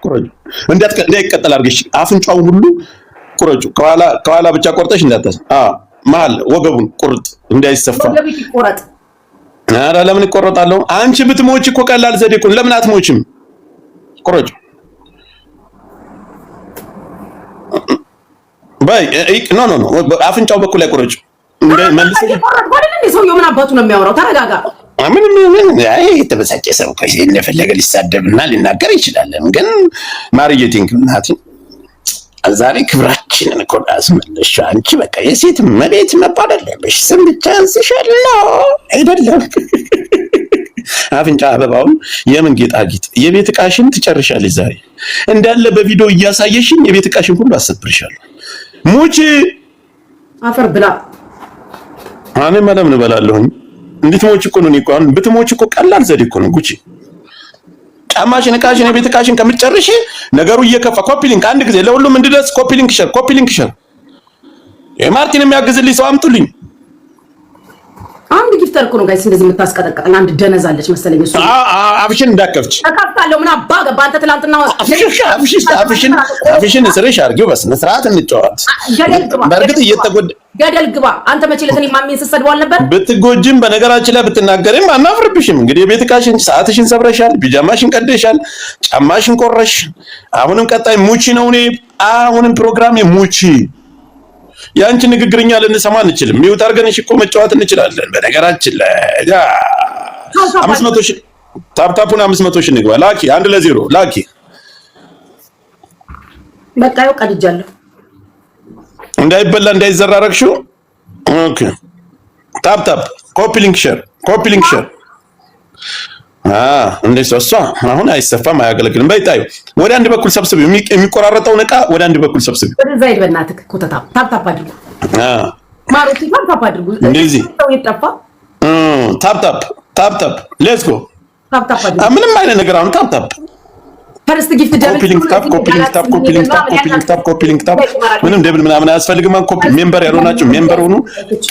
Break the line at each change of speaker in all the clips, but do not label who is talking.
ቁረጩ። እንዳይቀጠል አድርገሽ አፍንጫውን ሁሉ ቁረጩ። ከኋላ ከኋላ ብቻ ቆርጠሽ እንዳታስ መሀል ወገቡን ቁርጥ እንዳይሰፋ።
ይቆረጥ።
ኧረ ለምን እቆረጣለሁ? አንቺ ብትሞች እኮ ቀላል ዘዴ እኮ ለምን አትሞችም? ቁረጩ በይ። No no no፣ አፍንጫው በኩል ላይ ቁረጩ።
መልሰሽ ሰውየው ምን አባቱ ነው የሚያወራው? ተረጋጋ።
ምንም ምን የተበሳጨ ሰው እንደፈለገ ሊሳደብና ሊናገር ይችላል። ግን ማርዬ thank እናቴ ዛሬ ክብራችንን እኮ አስመለስሽው። አንቺ በቃ የሴት መቤት መባል አለብሽ። ስም ብቻ አንስሻል ነው አይደለም? አፍንጫ አበባውን የምን ጌጣጌጥ የቤት ዕቃሽን ትጨርሻለሽ። ዛሬ እንዳለ በቪዲዮ እያሳየሽኝ የቤት ዕቃሽን ሁሉ አሰብርሻለሁ። ሙች
አፈር ብላ።
እኔማ ለምን እበላለሁኝ? እንዴት ሞች እኮ ነው። እኔ እኮ አሁን ብትሞች እኮ ቀላል ዘዴ እኮ ነው። ጉቺ ጫማሽን፣ ዕቃሽን፣ የቤት ዕቃሽን ከምትጨርሺ ነገሩ እየከፋ copy link አንድ ጊዜ ለሁሉም እንድደርስ copy link share፣ copy link share። የማርቲን የሚያግዝልኝ ሰው አምጡልኝ።
አንድ gifter እኮ ነው guys እንደዚህ የምታስቀጠቅጠኝ። አንድ ደነዛለች መሰለኝ። እሱ
አፍሽን እንዳከፍች
ተከፍታለሁ። ምን አባ ገባ አንተ ትላንትና
አፍሽን አፍሽን ስርሽ አድርጊው። በስነ ስርዓት እንጫወት። በእርግጥ እየተጎዳ
ገደል ግባ አንተ። መቼ ዕለት እኔ ማሜን ስትሰድበው አልነበር?
ብትጎጂም በነገራችን ላይ ብትናገሪም አናፍርብሽም። እንግዲህ የቤት ዕቃሽን ሰዓትሽን ሰብረሻል፣ ቢጃማሽን ቀደሻል፣ ጫማሽን ቆረሽ። አሁንም ቀጣይ ሙቺ ነው። እኔ አሁንም ፕሮግራሜ ሙቺ። የአንቺ ንግግርኛ ልንሰማ አንችልም። mute አድርገንሽ እኮ መጫወት እንችላለን። በነገራችን ላይ 500,000 tap tap ኡን 500,000 ንግባ። ላኪ 1-0 ላኪ።
በቃ ይኸው ቀድጃለሁ።
እንዳይበላ እንዳይዘራረግሽው። Okay tap tap copy link share copy link share። እንዴ እሷ አሁን አይሰፋም አያገለግልም። በይ ጣዩ ወደ አንድ በኩል ሰብስቢ። የሚቆራረጠውን ዕቃ ወደ አንድ በኩል ሰብስቢ።
ወደዛ ሂድ በእናትህ ኮተታ። Tap tap አድርጉ ማሮቲ፣ tap tap አድርጉ።
እንደዚህ
ሰው ይጠፋ።
Tap tap tap tap let's go።
Tap tap አድርጉ።
ምንም አይነት ነገር አሁን tap tap
First gift double
Copy link tap copy link tap copy link tap copy link tap copy link tap። ምንም double ምናምን አያስፈልግም። Copy member ያልሆናችሁ member ሆኑ።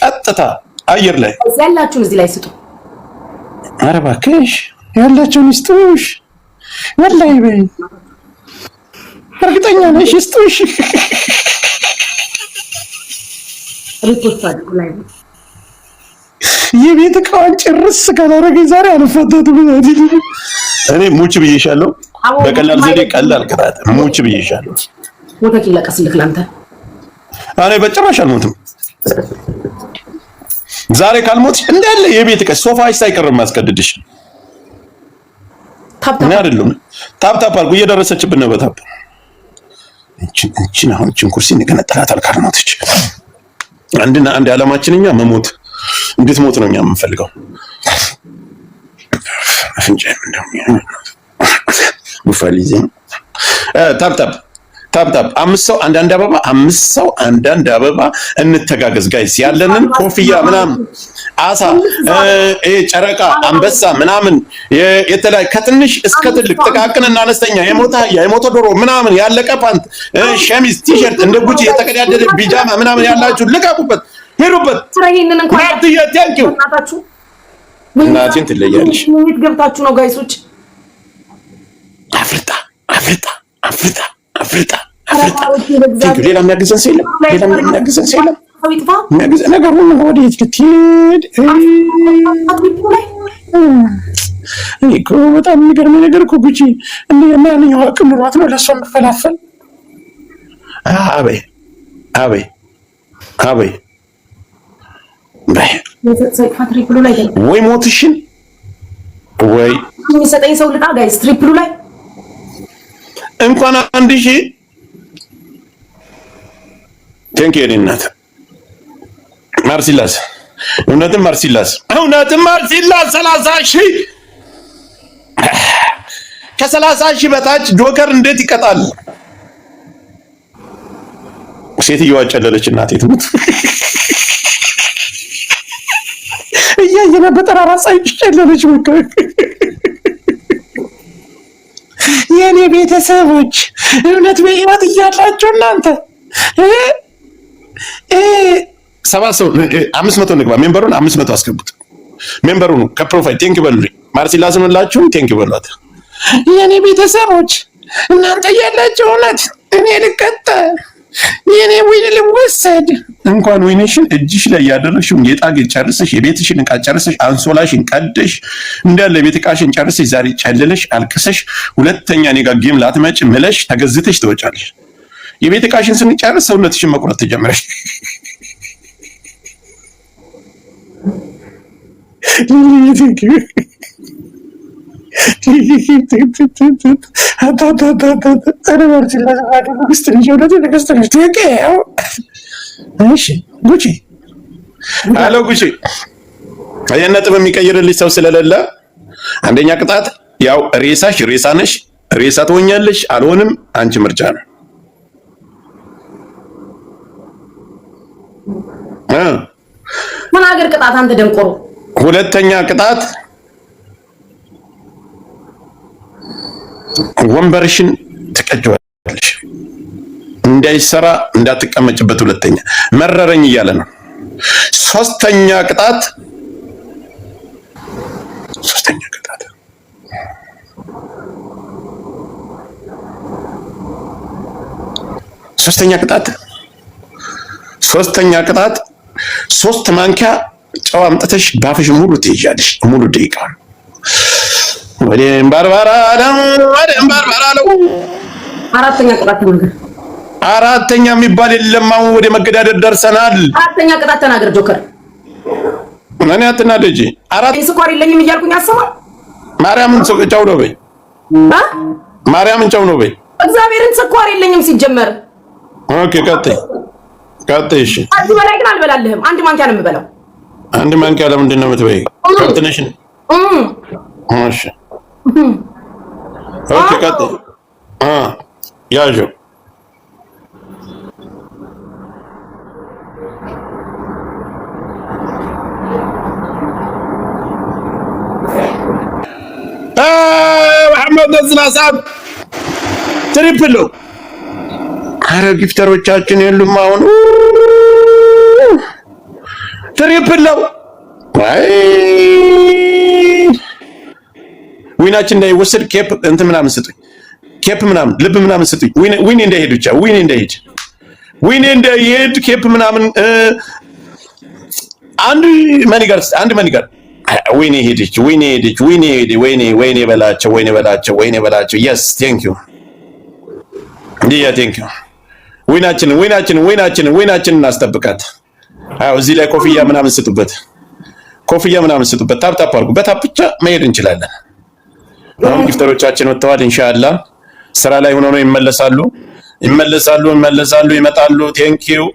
ቀጥታ አየር ላይ
ያላችሁን እዚህ ላይ ስጡ።
ኧረ እባክሽ ያላቸውን ይስጡሽ። ወላሂ በይ እርግጠኛ ነሽ ይስጡሽ።
ሪፖርት አድርጉ ላይ
የቤት እቃዋን ጭርስ ካላረገኝ ዛሬ አልፈታትም። እኔ ሙች ብዬሻለሁ። በቀላል ዘዴ ቀላል ቅጣት ሙች ብዬሻለሁ።
ሞተክ ይለቀስልክ ለአንተ።
እኔ በጭራሽ አልሞትም። ዛሬ ካልሞትሽ እንዳለ የቤት እቃ ሶፋሽ ሳይቀር ማስቀድድሽ እኔ አይደለም። Tap tap አድርጉ። እየደረሰችብን ነው በ tap እንችን እንችን አሁን እንችን ኩርሲ እንገነጠላታል ካልሞተች። አንድና አንድ ዓላማችን እኛ መሞት እንድትሞት ነው እኛ የምንፈልገው። አፍንጫዬም እንደውም ጉንፋን ሊይዘኝ። Tap tap tap tap አምስት ሰው አንዳንድ አበባ፣ አምስት ሰው አንዳንድ አበባ። እንተጋገዝ guys። ያለንን ኮፍያ ምናምን አሳ ጨረቃ አንበሳ ምናምን የተለያዩ ከትንሽ እስከ ትልቅ ጥቃቅንና አነስተኛ የሞተ አህያ የሞተ ዶሮ ምናምን ያለቀ ፓንት፣ ሸሚዝ፣ ቲሸርት እንደ ጉቺ የተቀዳደደ ቢጃማ ምናምን ያላችሁ ልቀቁበት፣ ሄዱበት።
ይሄንን እንኳን
ናትዬ thank you እናቴን ትለያለሽ።
የት ገብታችሁ ነው guys ኦች?
አፍርጣ አፍርጣ አፍርጣ አፍርጣ አፍርጣ። Thank you። ሌላ የሚያግዘን ሰው የለም። ሌላ የሚያግዘን ሰው የለም። የሚያግዘን ነገሩ ወዴት ልትሄድ? እኔ እኮ በጣም የሚገርመኝ ነገር እኮ ጉቺ እንደ ማንኛው አቅም ኑሯት ነው ለእሷ የምፈላፈል። አበይ አበይ አበይ ወይ ሞትሽን ወይ
የሚሰጠኝ ሰው ልጣ guys triple ኡ ላይ
እንኳን 1,000። Thank you የኔ እናት ማርሲላስ፣ እውነትም ማርሲላስ፣ እውነትም ማርሲላስ 30,000። ከ30,000 በታች ጆከር እንዴት ይቀጣል? ሴትዮዋ ጨለለች። እናቴ ትሙት እያየና በጠራራ ፀሐይ ጨለለች። በቃ የእኔ ቤተሰቦች እውነት በህይወት እያላችሁ እናንተ ሰባት ሰው 500 ንግባ። Member ኡን 500 አስገቡት። Member ኡን ከ profile thank በሉልኝ። ማርሲላስን ሁላችሁም thank በሏት። የእኔ ቤተሰቦች እናንተ እያላችሁ እውነት እኔ ልቀጣ፣ የኔ win ልወሰድ። እንኳን win ሽን እጅሽ ላይ ያደረግሽውን ጌጣጌጥ ጨርሰሽ፣ የቤትሽን ዕቃ ጨርሰሽ፣ አንሶላሽን ቀደሽ፣ እንዳለ የቤት ዕቃሽን ጨርሰሽ፣ ዛሬ ጨልለሽ አልቅሰሽ ሁለተኛ እኔ ጋር game ላትመጭ ምለሽ ተገዝተሽ ትወጫለሽ። የቤት ዕቃሽን ስንጨርስ ሰውነትሽን መቁረጥ ትጀምረሽ። ጉቺ hello ጉቺ፣ ይህን ነጥብ የሚቀይርልሽ ሰው ስለሌለ አንደኛ ቅጣት ያው ሬሳሽ ሬሳ ነሽ፣ ሬሳ ትሆኛለሽ። አልሆንም፣ አንቺ ምርጫ ነው።
ምን ሀገር ቅጣት አንተ ደንቆሮ።
ሁለተኛ ቅጣት ወንበርሽን ትቀጅዋለሽ፣ እንዳይሰራ እንዳትቀመጭበት። ሁለተኛ መረረኝ እያለ ነው። ሶስተኛ ቅጣት ሶስተኛ ቅጣት ሶስተኛ ቅጣት 3 ማንኪያ ጨው አምጥተሽ ባፍሽ ሙሉ ትይዣለሽ። ሙሉ ደቂቃ ወደ ባርባራ ነው፣ ወደ ባርባራ ነው።
አራተኛ ቅጣት ተናገር።
አራተኛ የሚባል የለም። አሁን ወደ መገዳደር ደርሰናል።
አራተኛ ቅጣት ተናገር ጆከር።
እኔ አትናደጂ። አራት
ስኳር የለኝም እያልኩኝ አሰማል።
ማርያምን ጨው ነው በይ። ማርያምን ጨው ነው በይ።
እግዚአብሔርን ስኳር የለኝም ሲጀመር።
Okay፣ ቀጥይ ቀጥይ። እሺ፣
ከዚህ በላይ ግን አልበላልህም። አንድ ማንኪያ ነው የምበላው።
አንድ ማንኪያ ለምንድን ነው የምትበይው? ቀጥነሽ። እሺ፣ okay፣ ቀጥይ። ያዡ። መሐመድ ነዝና ሳብ triple ነው። አረ gifter ኦቻችን የሉም አሁን፣ triple ነው። አይ win ኣችን እንዳይወሰድ ኬፕ እንትን ምናምን ስጡኝ፣ ኬፕ ምናምን ልብ ምናምን ስጡኝ። Win እንዳይሄድ ብቻ፣ win እንዳይሄድ፣ win እንዳይሄድ ኬፕ ምናምን፣ አንድ money gun፣ አንድ money gun። ወይኔ ሄደች፣ ወይኔ ሄደች፣ ወይኔ ሄደ፣ ወይኔ፣ ወይኔ በላቸው፣ ወይኔ በላቸው፣ ወይኔ በላቸው። Yes, thank you ዲያ፣ thank you። Win ኣችንን፣ win ኣችንን፣ win ኣችንን፣ win ኣችንን እናስጠብቃት። አዎ፣ እዚህ ላይ ኮፍያ ምናምን ስጡበት፣ ኮፍያ ምናምን ስጡበት። Tap tap አድርጉ። በ tap ብቻ መሄድ እንችላለን። አሁን gifter ኦቻችን ወጥተዋል። ኢንሻአላህ ስራ ላይ ሆነው ነው ይመለሳሉ፣ ይመለሳሉ፣ ይመለሳሉ፣ ይመጣሉ። Thank you.